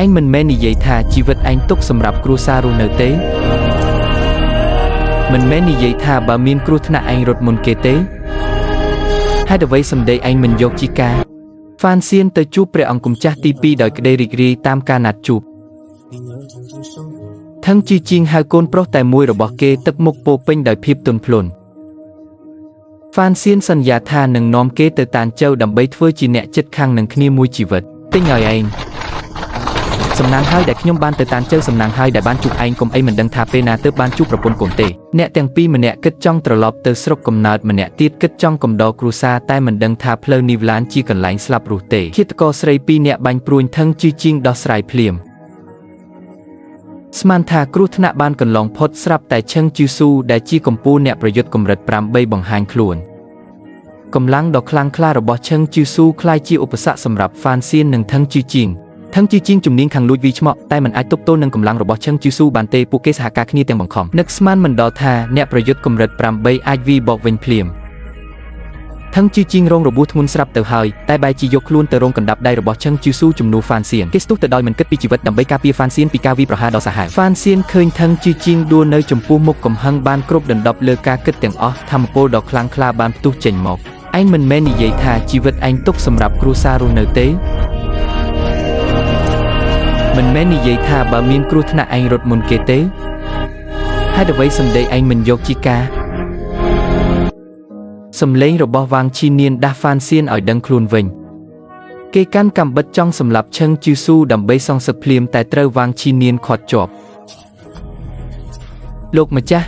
ឯងមិនមែននិយាយថាជីវិតឯងទុកសម្រាប់គ្រួសាររស់នៅទេមិនមែននិយាយថាបើមានគ្រោះថ្នាក់ឯងរត់មុនគេទេហេតុអ្វីសម្ដីឯងមិនយកជាការហ្វានសៀនទៅជួបព្រះអង្គម្ចាស់ទី2ដោយក្តីរីករាយតាមការណាត់ជួបថឹងជីជីងហៅកូនប្រុសតែមួយរបស់គេទឹកមុខពោពេញដោយភាពទន់ភ្លន់ហ្វានសៀនសន្យាថានឹងនាំគេទៅតានចៅដើម្បីធ្វើជាអ្នកជិតខាងនឹងគ្នាមួយជីវិតទិញឲ្យឯងសំណាងហើយដែលខ្ញុំបានទៅតានចៅសំណាងហើយដែលបានជួបឯងកុំអីមិនដឹងថាពេលណាទើបបានជួបប្រពន្ធកូនទេអ្នកទាំងពីរម្នាក់គិតចង់ត្រឡប់ទៅស្រុកកំណើតម្នាក់ទៀតគិតចង់កំដរគ្រួសារតែមិនដឹងថាផ្លូវនីវឡានជាកន្លែងស្លាប់រស់ទេឃាតករស្រីពីរនាក់បាញ់ព្រួញថឹងជីជីងដោះស្រាយភ្លាមស្មានថាគ្រោះថ្នាក់បានកន្លងផុតស្រាប់តែឈឹងជឺស៊ូដែលជាកម្ពូលអ្នកប្រយុទ្ធកម្រិត8បង្ហាញខ្លួនកម្លាំងដ៏ខ្លាំងក្លារបស់ឈឹងជឺស៊ូក្លាយជាឧបសគ្គសម្រាប់ហ្វានសៀននិងថឹងជីជីងថឹងជីជីងជំនាញខាងលួចវីឆ្មក់តែមិនអាចទប់ទល់នឹងកម្លាំងរបស់ឈឹងជឺស៊ូបានទេពួកគេសហការគ្នាទាំងបង្ខំនឹកស្មានមិនដល់ថាអ្នកប្រយុទ្ធកម្រិត8អាចវីបកវិញភ្លាមថឹងជីជីងរងរបួសធ្ងន់ស្រាប់ទៅហើយតែបែរជាយកខ្លួនទៅរងកណ្ដាប់ដៃរបស់ឈឹងជឺស៊ូជំនួសហ្វានសៀនគេស្ទុះទៅដោយមិនគិតពីជីវិតដើម្បីការពារហ្វានសៀនពីការវីប្រហារដ៏សាហាវហ្វានសៀនឃើញថឹងជីជីងដួលនៅចំពោះមុខកំហឹងបានគ្រប់ដណ្ដប់លើការគិតទាំងអស់ធម្មពលដ៏ខ្លាំងក្លាបានផ្ទុះចេញមកឯងមិនមែននិយាយថាជីវិតឯងទុកសម្រាប់គ្រួសាររស់នៅទេមិនមែននិយាយថាបើមានគ្រោះថ្នាក់ឯងរត់មុនគេទេហេតុអ្វីសម្ដីឯងមិនយកជាការសំឡេងរបស់វ៉ាងឈីនៀនដាស់ហ្វានសៀនឲ្យដឹងខ្លួនវិញគេកាន់កាំបិតចង់សម្លាប់ឈឹងជឺស៊ូដើម្បីសងសឹកភ្លាមតែត្រូវវ៉ាងឈីនៀនខាត់ជាប់លោកម្ចាស់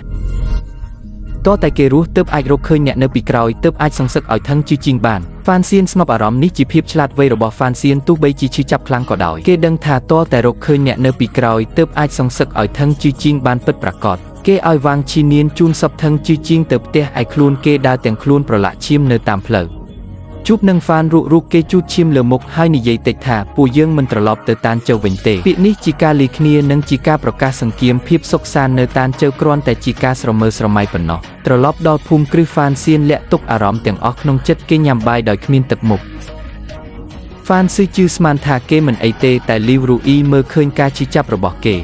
តតែគេរស់ទើបអាចរកឃើញអ្នកនៅពីក្រោយទើបអាចសងសឹកឲ្យថឹងជឺជីងបានហ្វានសៀនស្ងប់អារម្មណ៍នេះជាភាពឆ្លាតវៃរបស់ហ្វានសៀនទោះបីជាឈឺចាប់ខ្លាំងក៏ដោយគេដឹងថាតតែរកឃើញអ្នកនៅពីក្រោយទើបអាចសងសឹកឲ្យថឹងជឺជីងបានពិតប្រាកដគេឲ្យវ៉ាងឈីនៀនជូនសពថឹងជឺជីងទៅផ្ទះឯខ្លួនគេដើរទាំងខ្លួនប្រឡាក់ឈាមនៅតាមផ្លូវជួបនឹងហ្វានរូកគេជូតឈាមលើមុខហើយនិយាយតិចថាពួកយើងមិនត្រឡប់ទៅតានចៅវិញទេពាក្យនេះជាការលីគ្នានិងជាការប្រកាសសង្គាមភាពសុខសាន្តនៅតានចៅគ្រាន់តែជាការស្រមើស្រមៃប៉ុណ្ណោះត្រឡប់ដល់ភូមិគ្រឹះហ្វានសៀនលាក់ទុកអារម្មណ៍ទាំងអស់ក្នុងចិត្តគេញ៉ាំបាយដោយគ្មានទឹកមុខហ្វានស៊ឺជឺស្មានថាគេមិនអីទេតែលីវរូអ៊ីមើលឃើញការឈឺចាប់របស់គេ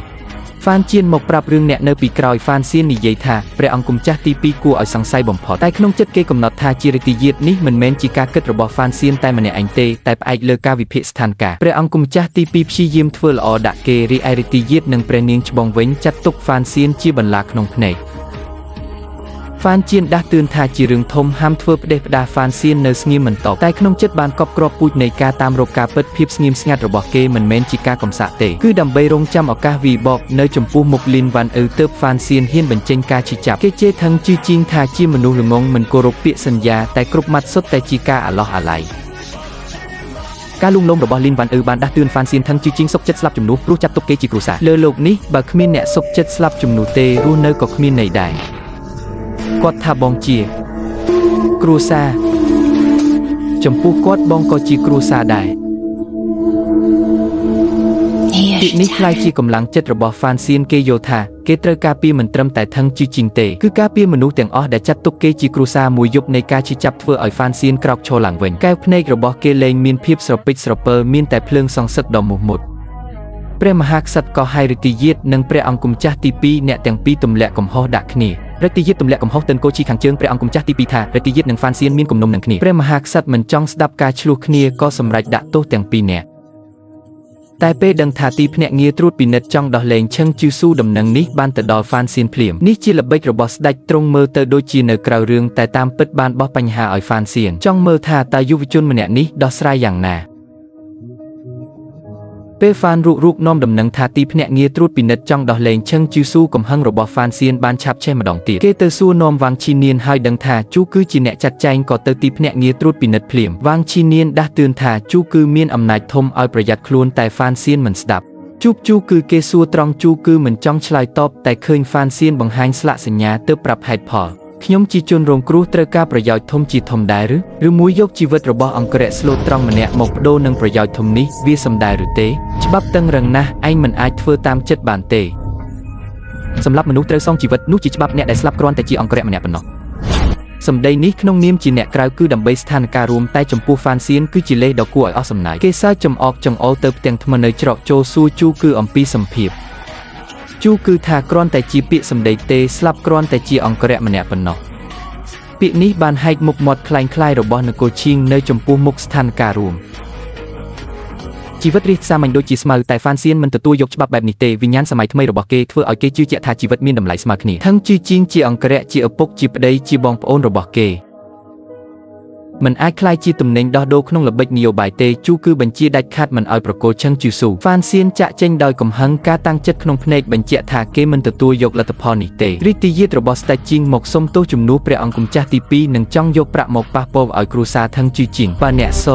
ហ្វានជៀនមកប្រាប់រឿងអ្នកនៅពីក្រោយហ្វានសៀននិយាយថាព្រះអង្គម្ចាស់ទី2គួរឲ្យសង្ស័យបំផុតតែក្នុងចិត្តគេកំណត់ថាជារិទ្ធិយាទនេះមិនមែនជាការគិតរបស់ហ្វានសៀនតែម្នាក់ឯងទេតែផ្អែកលើការវិភាគស្ថានភាពព្រះអង្គម្ចាស់ទី2ព្យាយាមធ្វើល្អដាក់គេរីឯរិទ្ធិយាទនិងព្រះនាងច្បងវិញចាត់ទុកហ្វានសៀនជាបន្លាក្នុងភ្នែកហ្វានជៀនដាស់តឿនថាជារឿងធំហាមធ្វើផ្ដេសផ្ដាសហ្វានសៀននៅស្ងៀមមិនតបតែក្នុងចិត្តបានកប់គ្រាប់ពូជនៃការតាមរកការពិតភាពស្ងៀមស្ងាត់របស់គេមិនមែនជាការកំសាកទេគឺដើម្បីរងចាំឱកាសវីបកនៅចំពោះមុខលីនវ៉ាន់អ៊ឺទើបហ្វានសៀនហ៊ានបញ្ចេញការឈឺចាប់គេជេរថឹងជីជីងថាជាមនុស្សល្ងងមិនគោរពពាក្យសន្យាតែគ្រប់ម៉ាត់សុទ្ធតែជាការអាឡោះអាល័យការលួងលោមរបស់លីនវ៉ាន់អ៊ឺបានដាស់តឿនហ្វានសៀនថឹងជីជីងសុកចិត្តស្លាប់ជំនួសព្រោះចាត់ទុកគេជាគ្រួសារលើលោកនេះបើគ្មានអ្នកសុកចិត្តស្លាប់ជំនួសទេរស់នៅក៏គ្មានន័យដែរគាត់ថាបងជាគ្រួសារចំពោះគាត់បងក៏ជាគ្រួសារដែរពាក្យនេះក្លាយជាកម្លាំងចិត្តរបស់ហ្វានសៀនគេយល់ថាគេត្រូវការពារមិនត្រឹមតែថឹងជីជីងទេគឺការពារមនុស្សទាំងអស់ដែលចាត់ទុកគេជាគ្រួសារមួយយប់នៃការឈឺចាប់ធ្វើឲ្យហ្វានសៀនក្រោកឈរឡើងវិញកែវភ្នែករបស់គេលែងមានភាពស្រពេចស្រពិលមានតែភ្លើងសងសឹកដ៏មោះមុតព្រះមហាក្សត្រក៏ហៅរិទ្ធិយាទនិងព្រះអង្គម្ចាស់ទី2អ្នកទាំងពីរទម្លាក់កំហុសដាក់គ្នារិទ្ធិយាទទម្លាក់កំហុសទៅគោជីខាងជើងព្រះអង្គម្ចាស់ទី2ថារិទ្ធិយាទនិងហ្វានសៀនមានគំនុំនឹងគ្នាព្រះមហាក្សត្រមិនចង់ស្ដាប់ការឆ្លោះគ្នាក៏សម្រេចដាក់ទោសទាំងពីរនាក់តែពេលដឹងថាទីភ្នាក់ងារត្រួតពិនិត្យចង់ដោះលែងឈឹងជឺស៊ូដំណឹងនេះបានទៅដល់ហ្វានសៀនភ្លាមនេះជាល្បិចរបស់ស្ដេចទ្រង់មើលទៅដូចជានៅក្រៅរឿងតែតាមពិតបានបោះបញ្ហាឲ្យហ្វានសៀនចង់មើលថាតើយុវជនម្នាក់នេះដោះស្រាយយ៉ាងណាពេលហ្វានរូកនាំដំណឹងថាទីភ្នាក់ងារត្រួតពិនិត្យចង់ដោះលែងឈឹងជឺស៊ូកំហឹងរបស់ហ្វានសៀនបានឆាប់ឆេះម្ដងទៀតគេទៅសួរនាំវ៉ាងឈីនៀនហើយដឹងថាជូគឺជាអ្នកចាត់ចែងក៏ទៅទីភ្នាក់ងារត្រួតពិនិត្យភ្លាមវ៉ាងឈីនៀនដាស់តឿនថាជូគឺមានអំណាចធំឲ្យប្រយ័ត្នខ្លួនតែហ្វានសៀនមិនស្ដាប់ជួបជូគឺគេសួរត្រង់ជូគឺមិនចង់ឆ្លើយតបតែឃើញហ្វានសៀនបង្ហាញស្លាកសញ្ញាទើបប្រាប់ហេតុផលខ្ញុំជាជនរងគ្រោះត្រូវការប្រយោជន៍ធំជាធំដែរឬមួយយកជីវិតរបស់អង្គរៈស្លូតត្រង់ម្នាក់មកបដូរនឹងប្រយោជន៍ធំនេះវាសំដែរឬទេច្បាប់តឹងរឹងណាស់ឯងមិនអាចធ្វើតាមចិត្តបានទេសម្រាប់មនុស្សត្រូវសងជីវិតនោះជាច្បាប់អ្នកដែលស្លាប់គ្រាន់តែជាអង្គរៈម្នាក់ប៉ុណ្ណោះ សម្ដីនេះក្នុងនាមជាអ្នកក្រៅគឺដើម្បីស្ថានភាពរួមតែចំពោះហ្វានសៀនគឺជាលេសដ៏គួរឲ្យអស់សំណើចគេសើចចំអកចង្អុលទៅផ្ទាំងថ្មនៅច្រកចូលសួរជូគឺអំពីសម្ភារជូគឺថាគ្រាន់តែជាពាក្យសម្ដីទេស្លាប់គ្រាន់តែជាអង្គរៈម្នាក់ប៉ុណ្ណោះពាក្យនេះបានហែកមុខមាត់คล้ายៗរបស់នគរឈៀងនៅចំពោះមុខស្ថានភាពរួមជីវិតរាជសាមញ្ញដូចជាស្មៅតែហ្វានសៀនមិនទទួលយកច្បាប់បែបនេះទេវិញ្ញាណសម័យថ្មីរបស់គេធ្វើឲ្យគេជឿជាក់ថាជីវិតមានតម្លៃស្មើគ្នាថឹងជីជីងជាអង្គរៈជាឪពុកជាប្តីជាបងប្អូនរបស់គេមិនអាចក្លាយជាទំនិញដោះដូរក្នុងល្បិចនយោបាយទេជូគឺបញ្ជាដាច់ខាតមិនឲ្យប្រគល់ឆឹងជូស៊ូហ្វានសៀនចាក់ចេញដោយកំហឹងការតាំងចិត្តក្នុងភ្នែកបញ្ជាក់ថាគេមិនទទួលយកលទ្ធផលនេះទេរីតិយាទរបស់ស្ដេចជីងមកសុំទោសជំនួសព្រះអង្គម្ចាស់ទី2និងចង់យកប្រាក់មកប៉ះពាល់ឲ្យគ្រួសារថឹងជីជីងបើអ្នកស